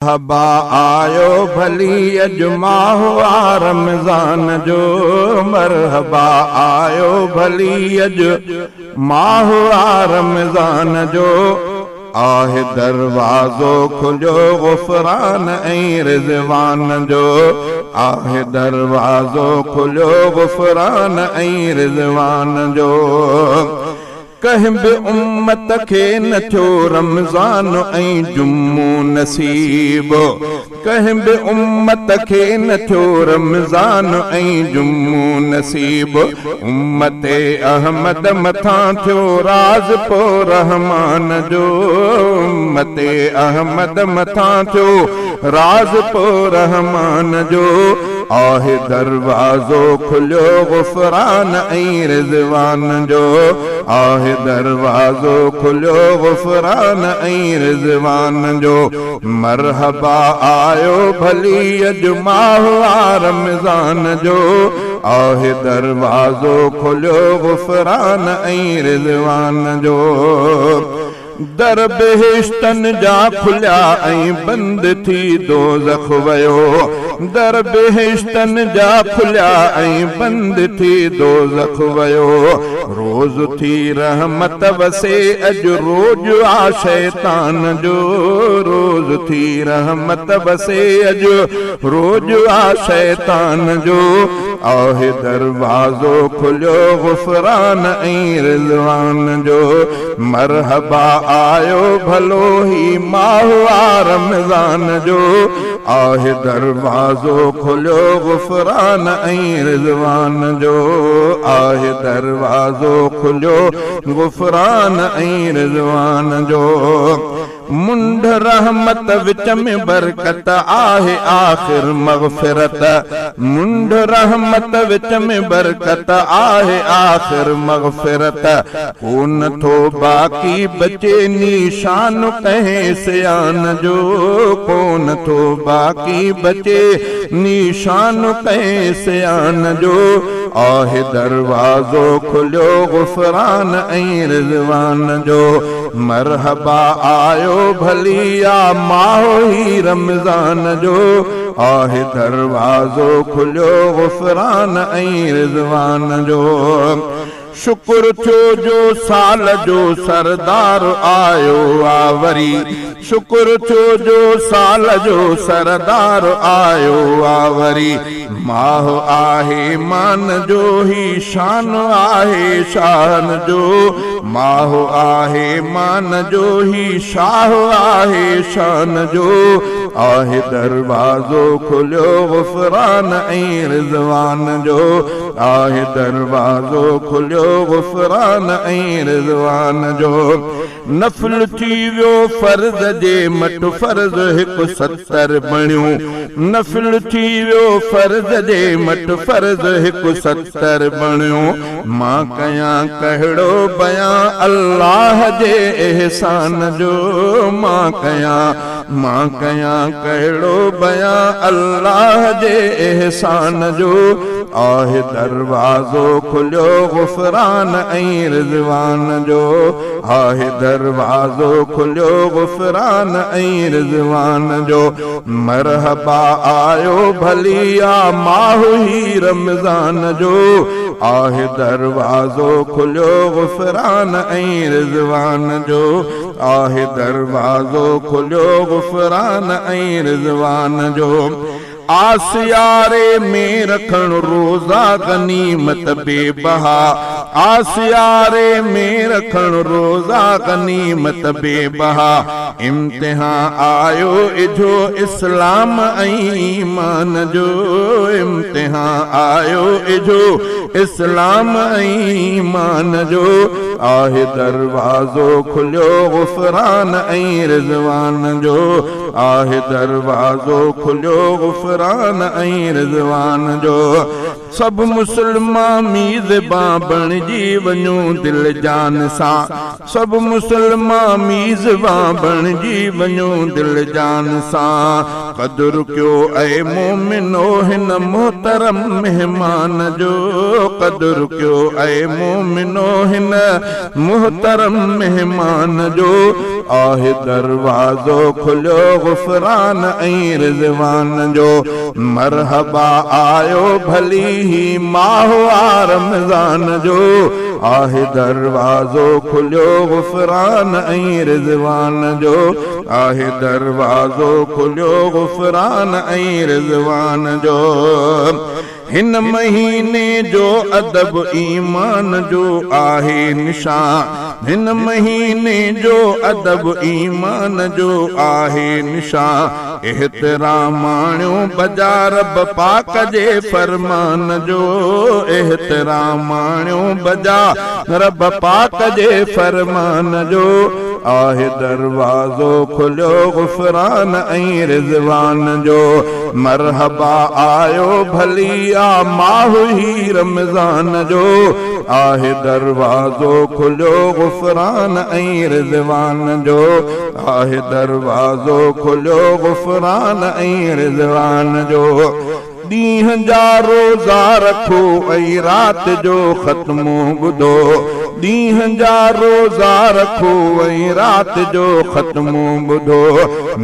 مرحبا آيو ڀلي اڄ ماهه آ رمضان جو مرحبا آيو ڀلي اڄ ماهه آ رمضان جو آهي دروازو کليو غفران ۽ رضوان جو آهي دروازو کليو غفران ۽ رضوان جو. ڪنهن به امت کي نه ٿيو رمضان ۽ جمعو نصيب ڪنهن به امت کي نه ٿيو رمضان ۽ جمعو نصيب امت احمد مٿان ٿيو راضپو رحمان جو امت احمد مٿان ٿيو راضپو رحمان جو آهي دروازو کليو غفران ۽ رضوان جو آهي دروازو کليو غفران ۽ رضوان جو مرحبا آيو ڀلي اڄ ماهه آ رمضان جو آهي دروازو کليو غفران ۽ رضوان جو. در بهشتن جا کليا ۽ بند ٿي دوزخ ويو در بهشتن جا کليا ۽ بند ٿي دوزخ ويو روز ٿي رحمت وسي اڄ روڄ آ شيطان جو روز ٿي رحمت وسي اڄ روڄ آ شيطان جو آهي دروازو کليو غفران ۽ رضوان جو مرحبا آيو ڀلو هي ماهه آ رمضان جو آهي دروازو کليو غفران ۽ رضوان جو آهي دروازو کليو غفران ۽ رضوان جو. منڍ رحمت وچ ۾ برڪت آهي آخر مغفرت منڍ رحمت وچ ۾ برڪت آهي آخر مغفرت ڪونه ٿو باقي بچي نيشان ڪنهن عصيان جو ڪونه ٿو باقي بچي نيشان ڪنهن عصيان جو آهي دروازو کليو غفران ۽ رضوان جو مرحبا آيو ڀلي آ ماهه هي رمضان جو آهي دروازو کليو غفران ۽ رضوان جو شڪر ٿيو جو سال جو سردار آيو آ وري شڪر ٿيو جو سال جو سردار آيو آ وري ماهه آهي مان جو هي شان آهي شاهن جو ماهه آهي مان جو هي شاهه آهي شان جو آهي دروازو کليو غفران ۽ رضوان جو آهي دروازو کليو غفران ۽ رضوان جو نفل ٿي ويو فرض جي مٽ فرض هڪ ستر بڻيو نفل ٿي ويو فرض جي مٽ فرض هڪ ستر بڻيو مان ڪيان ڪهڙو بيان الله جي احسان جو مان ڪيان مان ڪيان ڪهڙو بيان الله جي احسان جو آهي دروازو کليو غفران ۽ رضوان جو آهي دروازو کليو غفران ۽ رضوان جو مرحبا آيو ڀلي آ ماهه هي رمضان جو آهي دروازو کليو غفران ۽ رضوان جو آهي دروازو کليو غفران ۽ رضوان جو آسياري ۾ رکڻ روزا غنيمت بي بها آسياري ۾ رکڻ روزا غنيمت بي بها امتحان آيو اجهو اسلام ۽ ايمان جو امتحان آيو اجهو اسلام ۽ ايمان جو آهي دروازو کليو غفران ۽ رضوان جو آهي دروازو کليو غفران ۽ رضوان جو سڀ مسلمان ميزبان بڻ. بڻجي وڃون دل جان سان. سڀ مسلمان ميزبان بڻجي وڃون دل جان سان. قدر ڪيو اي مومنو هن محترم مهمان جو، قدر ڪيو اي مومنو هن محترم مهمان جو. آهي دروازو کليو غفران ۽ رضوان جو، مرحبا آيو ڀلي هي ماهه آ رمضان جو. آهي دروازو کليو غفران ۽ رضوان جو، آهي دروازو کليو غفران ۽ رضوان جو. هن مهيني جو ادب ايمان جو آهي نشان، هن مهيني جو ادب ايمان جو آهي نشان. احترام آڻيو بجا رب پاڪ جي فرمان جو، احترام آڻيو بجا رب پاڪ جي فرمان جو. آهي دروازو کليو غفران ۽ رضوان جو، مرحبا آيو ڀلي آ ماهه هي رمضان جو. آهي دروازو کليو غفران ۽ رضوان جو، آهي دروازو کليو غفران ۽ رضوان جو. ڏينهن جا روزا رکو ۽ رات جو ختمو ٻڌو، ڏينهن جا روزا رکو ۽ رات جو ختمو ٻڌو.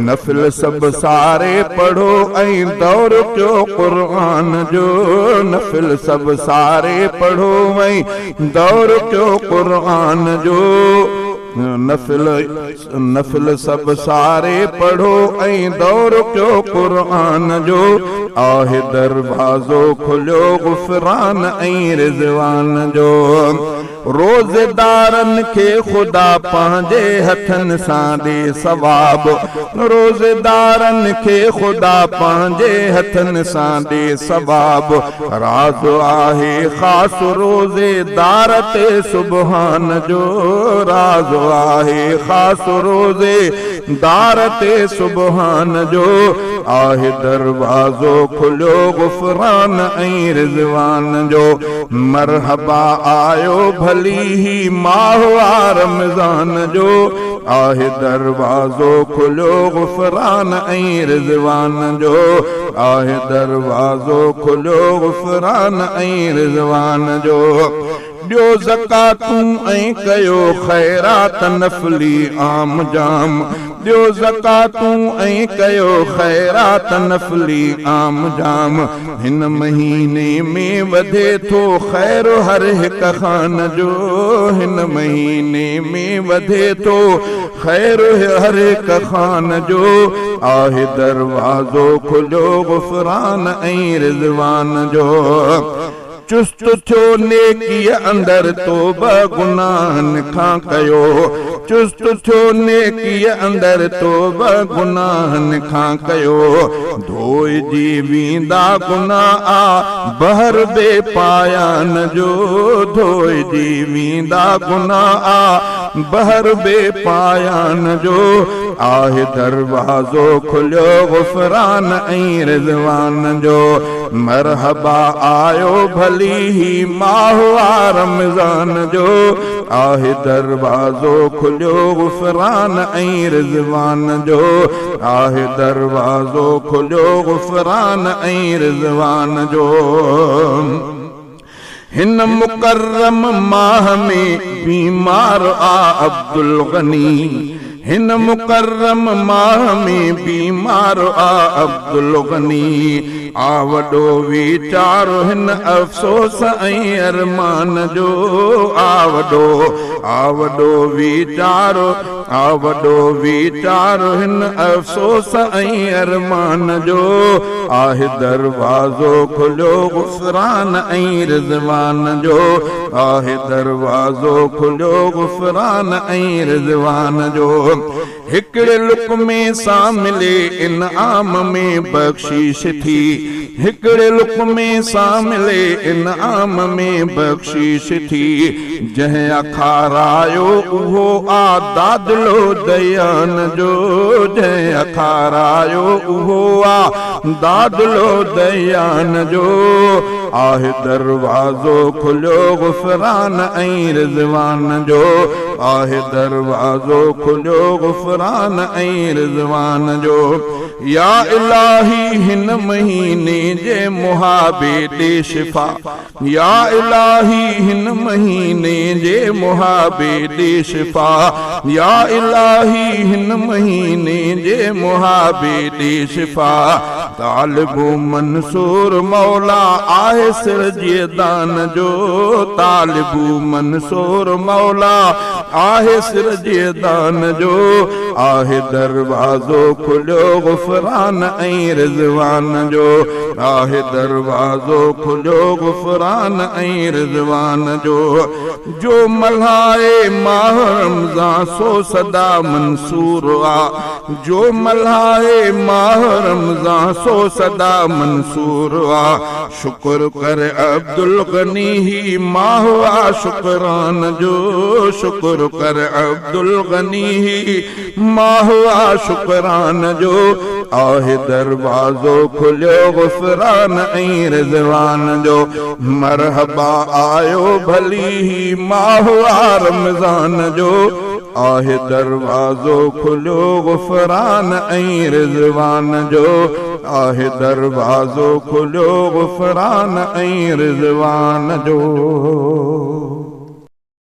نفل سڀ ساري پڙهو ۽ دور ڪيو قرآن جو، نفل سڀ ساري پڙهو ۽ دور ڪيو قرآن جو. نفل نفل سڀ ساري پڙهو ۽ دور ڪيو قرآن جو. آهي دروازو کليو غفران ۽ رضوان جو. روزيدارن کي خدا پنهنجي هٿن سان ڏي ثواب، روزيدارن کي خدا پنهنجي هٿن سان ڏي ثواب. راز آهي خاص روزيدار تي سبحان جو، راز آهي خاص روزيدار تي سبحان جو. آهي دروازو کليو غفران ۽ رضوان جو، مرحبا آيو ڀلي هي ماهه آ رمضان جو. آهي دروازو کليو غفران ۽ رضوان جو، آهي دروازو کليو غفران ۽ رضوان جو. ڏيو زڪواتون ۽ ڪيو خيرات نفلي عام جام، ڏيو زڪواتون ۽ ڪيو خيرات نفلي عام جام. هن مهيني ۾ وڌي ٿو خير هر هڪ خان جو، هن مهيني ۾ وڌي ٿو خير هر هڪ خان جو. آهي دروازو کليو غفران ۽ رضوان جو. چست ٿيو نيڪيء اندر توبه گناهن کان ڪيو، چست ٿيو نيڪيء اندر توبه گناهن کان ڪيو. ڌوئجي ويندا گناهه آ بحر بي پايان جو، ڌوئجي ويندا گناهه آ بحر بي پايان جو. آهي دروازو کليو غفران ۽ رضوان جو، مرحبا آيو ڀلي هي ماهه آ رمضان جو. آهي دروازو کليو غفران ۽ رضوان جو، آهي دروازو کليو غفران ۽ رضوان جو. هن مڪرم ماهه ۾ بيمار آ عبدالغني، هن مڪرم ماهه ۾ بيمار آ عبدالغني. آ وڏو ويچار هن افسوس ۽ ارمان جو، آ وڏو آ وڏو ويچار آ وڏو ويچار هن افسوس ۽ ارمان جو. آهي دروازو کليو غفران ۽ رضوان جو، آهي دروازو کليو غفران ۽ رضوان جو. هڪڙي لقمي سان ملي انعام ۾ بخشيش ٿي، هڪڙي لقمي سان ملي انعام ۾ بخشيش ٿي. جنهن آ کارايو اهو آ دادلو ديان جو، جنهن آ کارايو اهو آ دادلو ديان جو. آهي دروازو کليو غفران ۽ رضوان جو، آهي دروازو کليو غفران ۽ رضوان جو. يا الاهي هن مهيني جي محابي ڏي شفا، يا الاهي هن مهيني جي محابي ڏي شفا، يا الاهي هن مهيني جي محابي ڏي شفا. طالب منصور مولا آهي سر جي دان جو، طالب منصور مولا آهي سر جي دان جو. آهي دروازو کليو غفران ۽ رضوان جو، آهي دروازو کليو غفران ۽ رضوان جو. جو ملهائي ماهه رمضان سو سدا منصور آ، جو ملهائي ماهه رمضان سو سدا منصور آ. شڪر ڪر عبدل غني هي ماهه آ شڪران جو، شڪر ڪر عبدل غني هي ماهه آ شڪران جو. آهي دروازو کليو غفران ۽ رضوان جو، مرحبا آيو ڀلي هي ماهه آ رمضان جو. آهي دروازو کليو غفران ۽ رضوان جو، آهي دروازو کليو غفران ۽ رضوان جو.